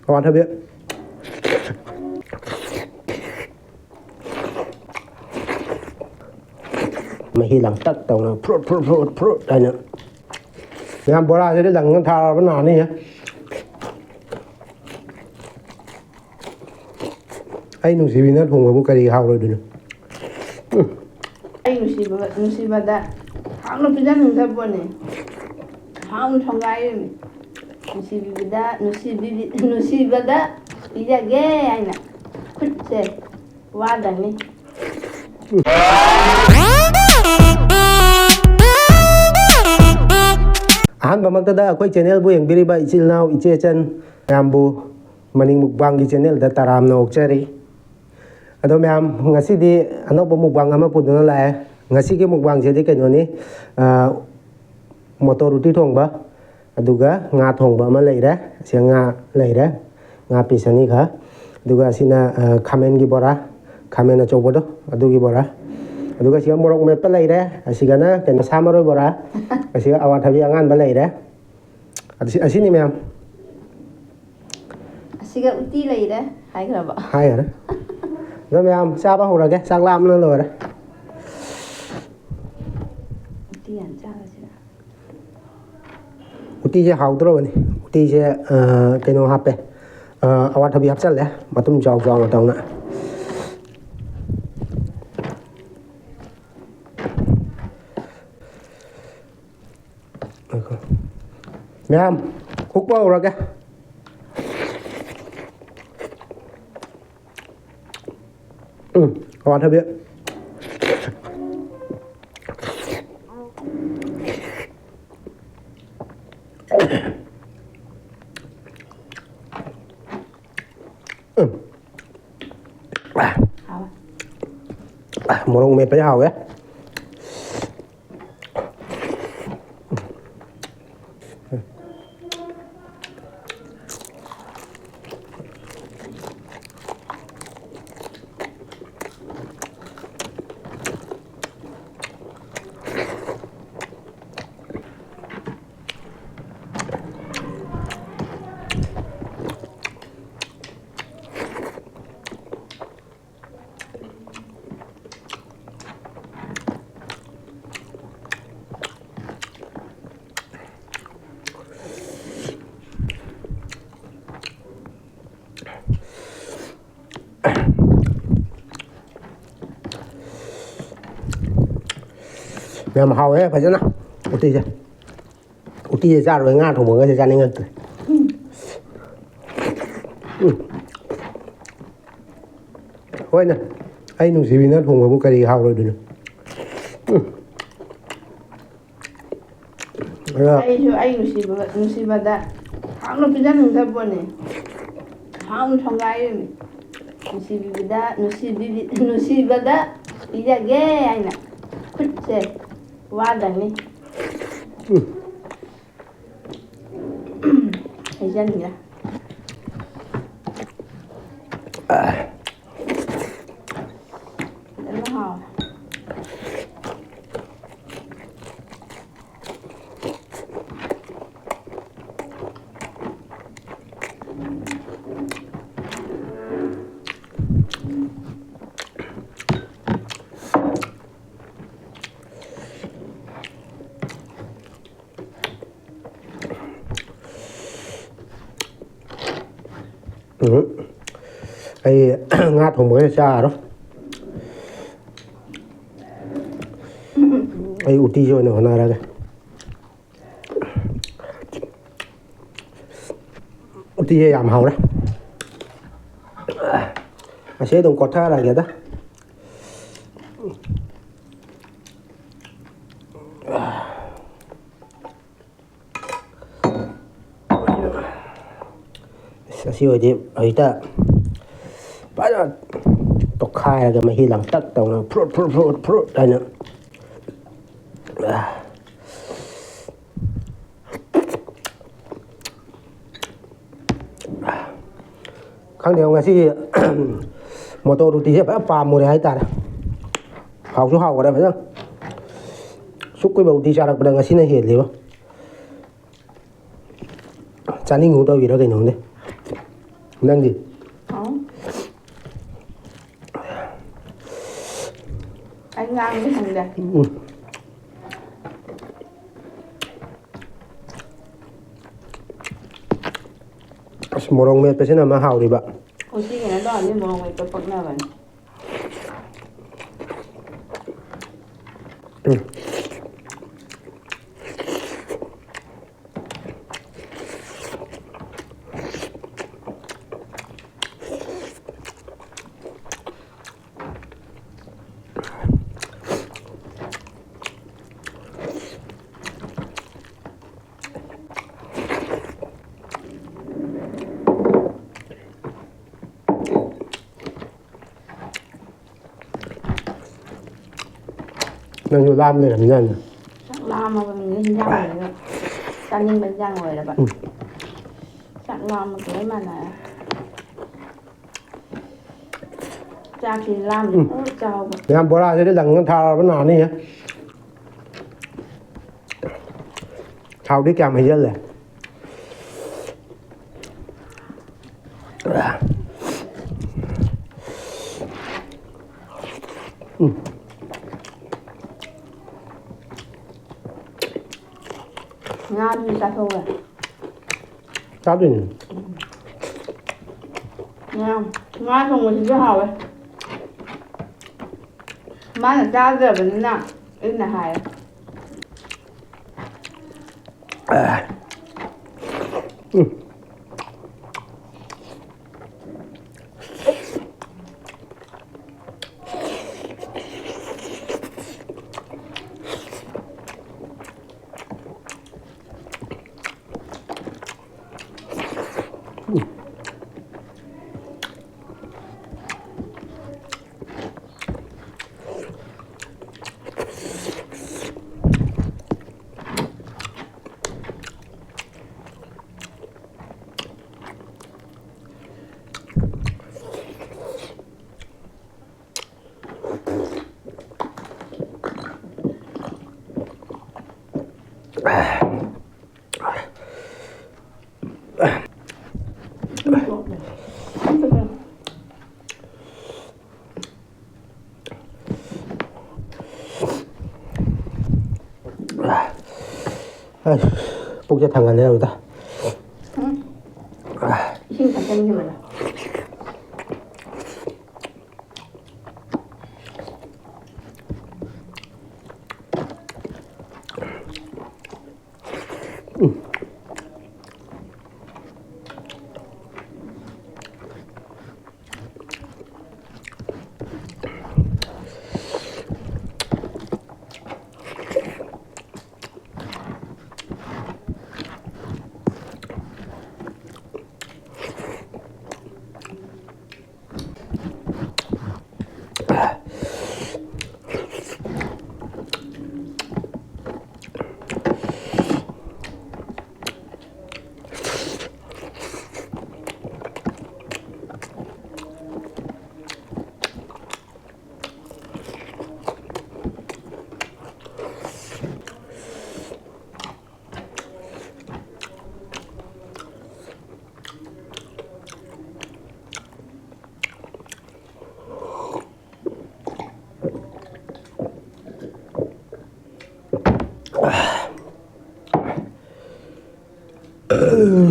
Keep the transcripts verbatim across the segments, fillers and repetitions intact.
ꯑꯋꯥꯊꯕꯤ꯫ ꯃꯍꯤ ꯂꯥꯡꯇꯛ ꯇꯧꯅ fruit, fruit, fruit, fruit ꯍꯥꯏꯅ꯫ ꯃꯌꯥꯝ, ꯕꯣꯔꯥꯁꯤꯗꯤ ꯂꯪꯅ ꯊꯥꯔꯕ ꯅꯥꯅꯤꯍꯦ꯫ ꯑꯩ ꯅꯨꯡꯁꯤꯕꯤꯅ ꯊꯣꯡꯕꯕꯨ ꯀꯔꯤ ꯍꯥꯎꯔꯣꯏꯗꯣꯏꯅꯣ? ꯎꯝ꯫ ꯑꯩ ꯅꯨꯡꯁꯤꯕ-, ꯅꯨꯡꯁꯤꯕꯗ ꯍꯥꯎꯅ ꯄꯤꯖꯅꯤꯡꯗꯕ ꯄꯣꯠꯅꯤ꯫ ꯍꯥꯎꯅ ꯊꯣꯡꯒꯥꯏꯔꯤꯕꯅꯤ꯫ ꯅꯨꯡꯁꯤꯕꯤꯕꯗ, ꯅꯨꯡꯁꯤꯕꯤꯕꯤ-, ꯅꯨꯡꯁꯤꯕꯗ ꯄꯤꯖꯒꯦ ꯍꯥꯏꯅ ꯈꯨꯠꯁꯦ ꯋꯥꯗꯅꯤ꯫ ꯑꯍꯥꯟꯕꯃꯛꯇꯗ ꯑꯩꯈꯣꯏ ꯆꯦꯅꯦꯜꯕꯨ ꯌꯦꯡꯕꯤꯔꯤꯕ ꯏꯆꯤꯜ ꯏꯅꯥꯎ, ꯏꯆꯦ ꯏꯆꯟ ꯃꯌꯥꯝꯕꯨ ꯃꯅꯤꯡ ꯃꯨꯛꯕꯥꯡꯒꯤ ꯆꯦꯅꯦꯜꯗ ꯇꯔꯥꯝꯅ ꯑꯣꯛꯆꯔꯤ꯫ ꯑꯗꯣ ꯃꯌꯥꯝ, ꯉꯁꯤꯗꯤ ꯑꯅꯧꯕ ꯃꯨꯛꯕꯥꯡ ꯑꯃ ꯄꯨꯗꯨꯅ ꯂꯥꯛꯑꯦ꯫ ꯉꯁꯤꯒꯤ ꯃꯨꯛꯕꯥꯡꯁꯤꯗꯤ ꯀꯩꯅꯣꯅꯤ, ꯑ, ꯃꯣꯇꯣꯔ ꯎꯇꯤ ꯊꯣꯡꯕ, ꯑꯗꯨꯒ ꯉꯥ ꯊꯣꯡꯕ ꯑꯃ ꯂꯩꯔꯦ꯫ ꯑꯁꯤ ꯉꯥ ꯂꯩꯔꯦ, ꯉꯥ ꯄꯤꯁ ꯑꯅꯤꯈꯛ꯫ ꯑꯗꯨꯒ ꯑꯁꯤꯅ, ꯑ, ꯈꯥꯃꯦꯟꯒꯤ ꯕꯣꯔꯥ, ꯈꯥꯃꯦꯟ ꯑꯆꯧꯕꯗꯣ, ꯑꯗꯨꯒꯤ ꯕꯣꯔꯥ꯫ ꯑꯗꯨꯒ ꯑꯁꯤꯒ ꯃꯣꯔꯣꯛ ꯃꯦꯠꯄ ꯂꯩꯔꯦ꯫ ꯑꯁꯤꯒꯅ ꯀꯩꯅꯣ, ꯁꯥ ꯃꯔꯣꯏ ꯕꯣꯔꯥ꯫ ꯑꯁꯤꯒ ꯑꯋꯥꯊꯕꯤ ꯑꯉꯥꯟꯕ ꯂꯩꯔꯦ꯫ ꯑꯁꯤ-, ꯑꯁꯤꯅꯤ ꯃꯌꯥꯝ꯫ ꯑꯁꯤꯒ ꯎꯇꯤ ꯂꯩꯔꯦ ꯍꯥꯏꯈ꯭ꯔꯕ? ꯍꯥꯏꯈ꯭ꯔꯦ꯫ ꯑꯗꯣ ꯃꯌꯥꯝ, ꯆꯥꯕ ꯍꯧꯔꯒꯦ, ꯆꯥꯛ ꯂꯥꯝꯕꯅ ꯂꯣꯏꯔꯦ꯫ ꯎꯇꯤ ꯌꯥꯝ ꯆꯥꯔꯁꯤꯔ? ꯎꯇꯤꯁꯦ ꯍꯥꯎꯗ꯭ꯔꯣꯕꯅꯤ꯫ ꯎꯇꯤꯁꯦ, ꯑ, ꯀꯩꯅꯣ ꯍꯥꯞꯄꯦ, ꯑ, ꯑꯋꯥꯊꯕꯤ ꯍꯥꯞꯆꯜꯂꯦ, ꯃꯇꯨꯝ ꯆꯥꯎ ꯆꯥꯎꯅ ꯇꯧꯅ꯫ ꯉꯥꯏꯈꯣ꯫ ꯃꯌꯥꯝ, ꯍꯨꯛꯄ ꯍꯧꯔꯒꯦ꯫ ꯎꯝ, ꯑꯋꯥꯊꯕꯤ꯫ ꯎꯝ꯫ ꯍꯥꯎꯋꯦ꯫ ꯃꯣꯔꯣꯛ ꯃꯦꯠꯄꯗꯤ ꯍꯥꯎꯋꯦ꯫ ꯌꯥꯝ ꯍꯥꯎꯋꯦ ꯐꯖꯅ ꯎꯇꯤꯁꯦ꯫ ꯎꯇꯤꯁꯦ ꯆꯥꯔꯨꯔꯦ, ꯉꯥ ꯊꯣꯡꯕꯒꯁꯦ ꯆꯥꯅꯤꯡꯉꯛꯇ꯭ꯔꯦ꯫ ꯎꯝ꯫ ꯍꯣꯏꯅꯦ, ꯑꯩ ꯅꯨꯡꯁꯤꯕꯤꯅ ꯊꯣꯡꯕꯕꯨ ꯀꯔꯤ ꯍꯥꯎꯔꯣꯏꯗꯣꯏꯅꯣ? ꯎꯝ꯫ ꯑꯗ ꯑꯩꯁꯨ ꯑꯩ ꯅꯨꯡꯁꯤꯕ-, ꯅꯨꯡꯁꯤꯕꯗ ꯍꯥꯎꯅ ꯄꯤꯖꯅꯤꯡꯗꯕ ꯄꯣꯠꯅꯤ꯫ ꯍꯥꯎꯅ ꯊꯣꯡꯒꯥꯏꯔꯤꯅꯤ꯫ ꯅꯨꯡꯁꯤꯕꯤꯕꯗ, ꯅꯨꯡꯁꯤꯕꯤꯕꯤ-, ꯅꯨꯡꯁꯤꯕꯗ ꯄꯤꯖꯒꯦ ꯍꯥꯏꯅ ꯈꯨꯠꯁꯦ ꯋꯥꯗꯅꯤ꯫ ꯎꯝ꯫ ꯍꯩꯖꯟꯒꯦ꯫ ꯐꯖꯅ ꯍꯥꯎꯔꯦ꯫ ꯎꯝ꯫ ꯑꯩ ꯉꯥ ꯊꯣꯡꯕꯒ ꯆꯥꯔꯣ꯫ ꯑꯩ ꯎꯇꯤꯁꯦ ꯑꯣꯏꯅ ꯍꯣꯠꯅꯔꯒꯦ꯫ ꯎꯇꯤꯁꯦ ꯌꯥꯝ ꯍꯥꯎꯔꯦ꯫ ꯉꯁꯤ ꯑꯗꯨꯝ ꯀꯣꯠꯊꯔꯒꯦꯗ꯫ ꯑꯁ, ꯑꯁꯤ ꯑꯣꯏꯗꯤ ꯍꯧꯖꯤꯛꯇ ꯐꯖꯅ ꯇꯣꯠꯈꯥꯏꯔꯒ ꯃꯍꯤ ꯂꯥꯡꯇꯛ ꯇꯧꯅ ꯐ꯭ꯔꯨꯠ, ꯐ꯭ꯔꯨꯠ, ꯐ꯭ꯔꯨꯠ, ꯐ꯭ꯔꯨꯠ ꯍꯥꯏꯅ꯫ ꯈꯪꯗꯦ, ꯉꯁꯤꯒꯤ ꯃꯣꯇꯣꯔ ꯎꯇꯤꯁꯦ ꯐꯖꯅ ꯄꯥꯝꯃꯨꯔꯦ ꯍꯥꯏꯇꯥꯔꯦ꯫ ꯍꯥꯎꯁꯨ ꯍꯥꯎꯈꯔꯦ ꯐꯖꯅ꯫ ꯁꯨꯛ ꯀꯨꯏꯕ ꯎꯇꯤ ꯆꯥꯔꯛꯄꯗ ꯉꯁꯤꯅ ꯍꯦꯜꯂꯦꯕ꯫ ꯆꯥꯅꯤꯡꯉꯨ ꯇꯧꯔꯤꯔꯥ ꯀꯩꯅꯣ ꯈꯪꯗꯦ꯫ ꯅꯪꯗꯤ? ꯍꯥꯎ꯫ ꯑꯩ ꯉꯥꯡꯕ ꯁꯪꯗꯦ꯫ ꯎꯝ꯫ ꯑꯁ, ꯃꯣꯔꯣꯛ ꯃꯦꯠꯄꯁꯤꯅ ꯑꯃ ꯍꯥꯎꯔꯤꯕ꯫ ꯎꯇꯤ ꯀꯩꯅꯣ ꯇꯧꯔꯗꯤ ꯃꯣꯔꯣꯛ ꯃꯦꯠꯄ ꯄꯛꯅꯕꯅꯤ꯫ ꯎꯝ꯫ ꯅꯪꯁꯨ ꯂꯥꯝ ꯂꯩꯔꯝꯃꯤꯖꯥꯠꯅꯤ꯫ ꯆꯥꯛ ꯂꯥꯝꯃꯕꯅꯤꯅ ꯍꯤꯟꯖꯥꯡ ꯑꯣꯏꯔꯒ ꯆꯥꯅꯤꯡꯕ ꯍꯤꯟꯖꯥꯡ ꯑꯣꯏꯔꯕ꯫ ꯎꯝ꯫ ꯆꯥꯛ ꯂꯥꯝꯕꯒ ꯂꯣꯏ ꯃꯥꯟꯅꯔꯦ꯫ ꯆꯥꯛꯁꯤ ꯂꯥꯝꯗꯤ ꯎꯝ꯫ ꯄꯨꯡ ꯆꯥꯎꯕ꯫ ꯌꯥꯝ ꯕꯣꯔꯥꯁꯤꯗꯤ ꯂꯪꯉ ꯊꯥꯔꯕ ꯅꯥꯅꯤꯍꯦ꯫ ꯊꯥꯎꯗꯤ ꯀꯌꯥꯝ ꯍꯩꯖꯜꯂꯦ? ꯎꯝ꯫ ꯉꯥꯗꯨꯗꯤ ꯆꯥꯊꯣꯛꯎꯔꯦ꯫ ꯆꯥꯗꯣꯏꯅꯤ꯫ ꯉꯥ, ꯉꯥ ꯊꯣꯡꯕꯁꯤꯁꯨ ꯍꯥꯎꯋꯦ꯫ ꯃꯥꯅ ꯆꯥꯗ꯭ꯔꯕꯅꯤꯅ ꯑꯩꯅ ꯍꯥꯏꯔꯦ꯫ ꯎꯝ꯫ ꯑꯁ, ꯄꯨꯛꯁꯦ ꯊꯥꯡꯒꯠꯂꯦ ꯑꯝꯇ꯫ ꯎꯝ꯫ ꯏꯁꯤꯡ ꯊꯛꯆꯟꯈꯤꯕꯗꯣ꯫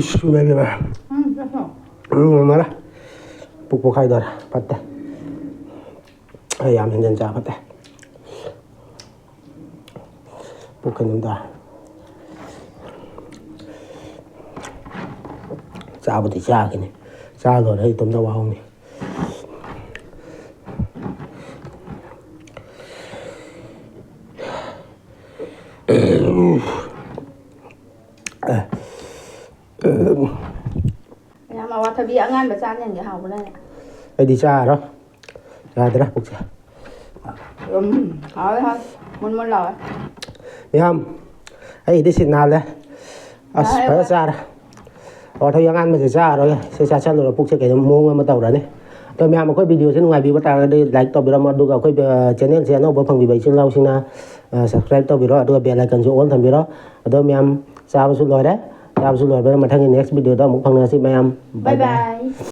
ꯁꯨꯃꯥꯏꯅ ꯎꯝ, ꯃꯔ ꯄꯨꯛ ꯄꯣꯛꯈꯥꯏꯗꯧꯔꯦ꯫ ꯐꯠꯇꯦ꯫ ꯑꯩ ꯌꯥꯝ ꯍꯦꯟꯖꯟ ꯆꯥ ꯐꯠꯇꯦ꯫ ꯄꯨꯛ ꯀꯩꯅꯣꯝ ꯇꯧꯔꯦ꯫ ꯆꯥꯕꯨꯗꯤ ꯆꯥꯈꯤꯅꯤ꯫ ꯆꯥ ꯂꯣꯏꯔ ꯑꯩ ꯏꯇꯣꯝꯇ ꯋꯥꯍꯧꯅꯤ꯫ ꯌꯥꯝ ꯑꯋꯥꯊꯕꯤ ꯑꯉꯥꯟꯕ ꯆꯥꯅꯤꯡꯉꯦ, ꯍꯥꯎꯕꯅꯅꯦ꯫ ꯑꯩꯗꯤ ꯆꯥꯔꯣꯏ꯫ ꯌꯥꯗ꯭ꯔꯦ ꯄꯨꯛꯁꯦ꯫ ꯎꯝ, ꯍꯥꯎꯋꯦ, ꯍꯥꯎꯋꯦ꯫ ꯃꯨꯟ ꯃꯨꯟ ꯂꯥꯎꯋꯦ꯫ ꯃꯌꯥꯝ, ꯑꯩꯗꯤ ꯁꯤ ꯅꯥꯜꯂꯦ꯫ ꯑꯁ, ꯌꯥꯔꯦ, ꯐꯖꯅ ꯌꯥꯔꯦ꯫ ꯆꯥꯔꯦ꯫ ꯑꯋꯥꯊꯕꯤ ꯑꯉꯥꯟꯕꯁꯦ ꯆꯥꯔꯣꯏ꯫ ꯁꯤ ꯆꯥꯁꯜꯂꯨꯔ ꯄꯨꯛꯁꯦ ꯀꯩꯅꯣ ꯃꯑꯣꯡ ꯑꯃ ꯇꯧꯔꯅꯤ꯫ ꯑꯗꯣ ꯃꯌꯥꯝ, ꯑꯩꯈꯣꯏ videoꯁꯦ ꯅꯨꯡꯉꯥꯏꯕꯤꯕ ꯇꯥꯔꯒꯗꯤ like ꯇꯧꯕꯤꯔꯝꯃꯣ, ꯑꯗꯨꯒ ꯑꯩꯈꯣꯏ, ꯑ, channelꯁꯦ ꯑꯅꯧꯕ ꯐꯪꯕꯤꯕ ꯏꯆꯤꯜ ꯏꯅꯥꯎꯁꯤꯡꯅ, ꯑ, subscribe ꯇꯧꯕꯤꯔꯣ, ꯑꯗꯨꯒ bell iconꯁꯨ all ꯊꯝꯕꯤꯔꯣ꯫ ꯑꯗꯣ ꯃꯌꯥꯝ, ꯆꯥꯕꯁꯨ ꯂꯣꯏꯔꯦ꯫ ꯆꯥꯕꯁꯨ ꯂꯣꯏꯔꯕꯅꯤꯅ ꯃꯊꯪꯒꯤ next videoꯗ ꯑꯃꯨꯛ ꯐꯪꯅꯔꯁꯤ ꯃꯌꯥꯝ꯫ Bye bye꯫ Bye bye꯫